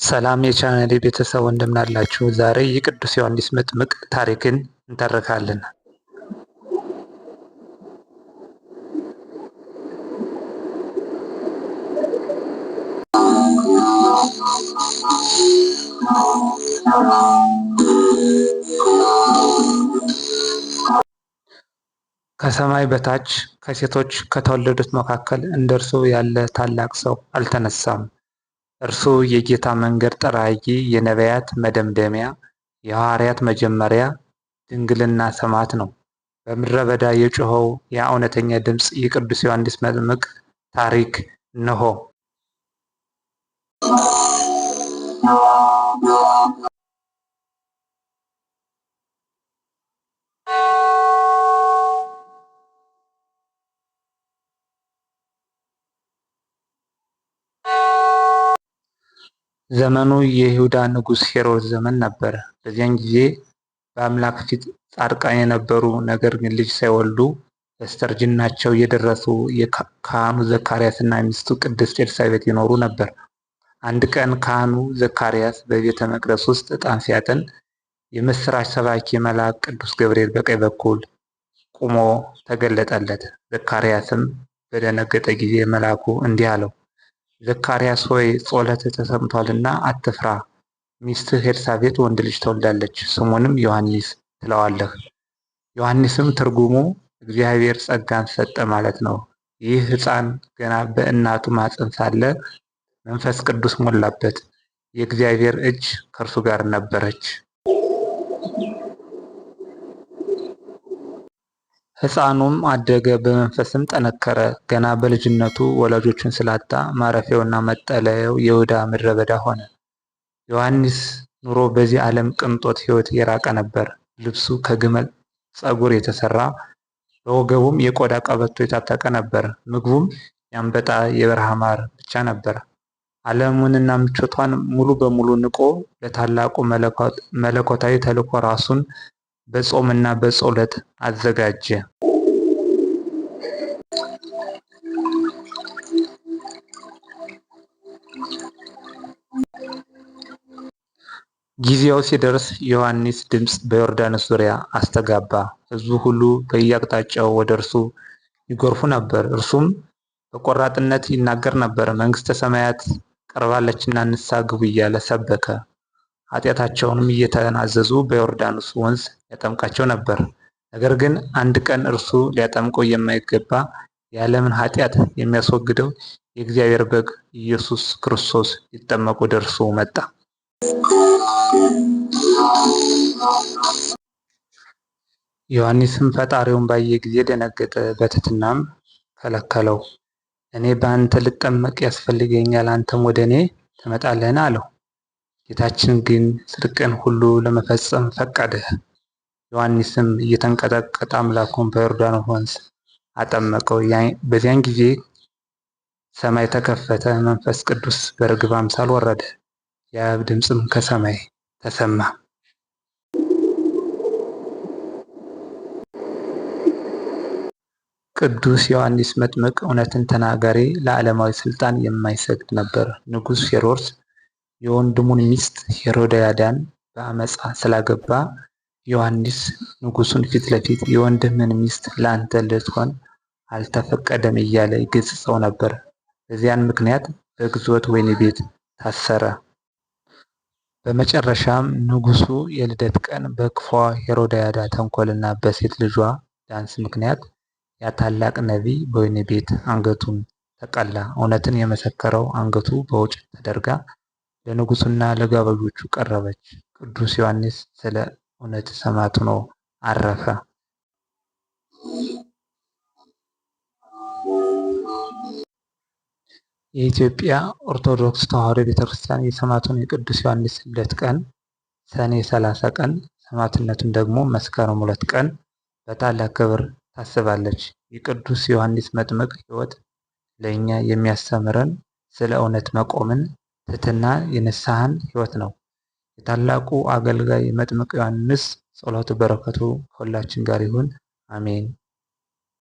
ሰላም የቻናሌ ቤተሰብ እንደምናላችሁ። ዛሬ የቅዱስ ዮሐንስ መጥምቅ ታሪክን እንተርካለን። ከሰማይ በታች ከሴቶች ከተወለዱት መካከል እንደርሱ ያለ ታላቅ ሰው አልተነሳም። እርሱ የጌታ መንገድ ጠራጊ፣ የነቢያት መደምደሚያ፣ የሐዋርያት መጀመሪያ፣ ድንግልና ሰማዕት ነው። በምድረ በዳ የጮኸው ያ እውነተኛ ድምፅ የቅዱስ ዮሐንስ መጥምቅ ታሪክ እነሆ። ዘመኑ የይሁዳ ንጉሥ ሄሮድስ ዘመን ነበር። በዚያን ጊዜ በአምላክ ፊት ጻድቃን የነበሩ ነገር ግን ልጅ ሳይወልዱ በስተርጅናቸው የደረሱ የካህኑ ዘካርያስና ሚስቱ ቅድስት ኤልሳቤጥ ይኖሩ ነበር። አንድ ቀን ካህኑ ዘካርያስ በቤተ መቅደስ ውስጥ ዕጣን ሲያጥን የምሥራች ሰባኪ መልአክ ቅዱስ ገብርኤል በቀኝ በኩል ቆሞ ተገለጠለት። ዘካርያስም በደነገጠ ጊዜ መልአኩ እንዲህ አለው፣ ዘካርያስ ሆይ ጸሎትህ ተሰምቷልና አትፍራ። ሚስትህ ኤልሳቤጥ ወንድ ልጅ ትወልዳለች፣ ስሙንም ዮሐንስ ትለዋለህ። ዮሐንስም ትርጉሙ እግዚአብሔር ጸጋን ሰጠ ማለት ነው። ይህ ሕፃን ገና በእናቱ ማኅፀን ሳለ መንፈስ ቅዱስ ሞላበት፣ የእግዚአብሔር እጅ ከእርሱ ጋር ነበረች። ሕፃኑም አደገ፣ በመንፈስም ጠነከረ። ገና በልጅነቱ ወላጆቹን ስላጣ ማረፊያውና መጠለያው የይሁዳ ምድረ በዳ ሆነ። ዮሐንስ ኑሮ በዚህ ዓለም ቅንጦት ሕይወት የራቀ ነበር። ልብሱ ከግመል ፀጉር የተሰራ፣ በወገቡም የቆዳ ቀበቶ የታጠቀ ነበር። ምግቡም የአንበጣ የበረሃ ማር ብቻ ነበር። ዓለሙንና ምቾቷን ሙሉ በሙሉ ንቆ ለታላቁ መለኮታዊ ተልእኮ ራሱን በጾምና በጸሎት አዘጋጀ። ጊዜው ሲደርስ የዮሐንስ ድምፅ በዮርዳኖስ ዙሪያ አስተጋባ። ሕዝቡ ሁሉ በየአቅጣጫው ወደ እርሱ ይጎርፉ ነበር። እርሱም በቆራጥነት ይናገር ነበር። መንግሥተ ሰማያት ቀርባለችና ንስሐ ግቡ እያለ ሰበከ። ኃጢአታቸውንም እየተናዘዙ በዮርዳኖስ ወንዝ ያጠምቃቸው ነበር። ነገር ግን አንድ ቀን እርሱ ሊያጠምቀው የማይገባ የዓለምን ኃጢአት የሚያስወግደው የእግዚአብሔር በግ ኢየሱስ ክርስቶስ ሊጠመቅ ወደ እርሱ መጣ። ዮሐንስም ፈጣሪውን ባየ ጊዜ ደነገጠ፣ በትሕትናም ከለከለው። እኔ በአንተ ልጠመቅ ያስፈልገኛል፣ አንተም ወደ እኔ ትመጣለህን? አለው። ጌታችን ግን ጽድቅን ሁሉ ለመፈጸም ፈቀደ። ዮሐንስም እየተንቀጠቀጠ አምላኩን በዮርዳኖስ ወንዝ አጠመቀው። በዚያን ጊዜ ሰማይ ተከፈተ፣ መንፈስ ቅዱስ በርግብ አምሳል ወረደ፣ የአብ ድምፅም ከሰማይ ተሰማ። ቅዱስ ዮሐንስ መጥምቅ እውነትን ተናጋሪ፣ ለዓለማዊ ስልጣን የማይሰግድ ነበር። ንጉሥ ሄሮድስ የወንድሙን ሚስት ሄሮድያዳን በአመፃ ስላገባ ዮሐንስ ንጉሱን ፊት ለፊት የወንድምህን ሚስት ለአንተ ልትሆን አልተፈቀደም እያለ ይገሥጸው ነበር። በዚያን ምክንያት በግዞት ወህኒ ቤት ታሰረ። በመጨረሻም ንጉሱ የልደት ቀን በክፏ ሄሮድያዳ ተንኮልና በሴት ልጇ ዳንስ ምክንያት ያ ታላቅ ነቢይ በወህኒ ቤት አንገቱን ተቀላ። እውነትን የመሰከረው አንገቱ በውጭ ተደርጋ ለንጉሱና ለጋባዦቹ ቀረበች። ቅዱስ ዮሐንስ ስለ እውነት ሰማዕት ሆኖ አረፈ። የኢትዮጵያ ኦርቶዶክስ ተዋሕዶ ቤተክርስቲያን የሰማዕቱን የቅዱስ ዮሐንስ ልደት ቀን ሰኔ 30 ቀን፣ ሰማዕትነቱን ደግሞ መስከረም 2 ቀን በታላቅ ክብር ታስባለች። የቅዱስ ዮሐንስ መጥምቅ ሕይወት ለእኛ የሚያስተምረን ስለ እውነት መቆምን፣ ትሕትና፣ የንስሐን ሕይወት ነው። የታላቁ አገልጋይ መጥምቅ ዮሐንስ ጸሎቱ በረከቱ ከሁላችን ጋር ይሁን፣ አሜን።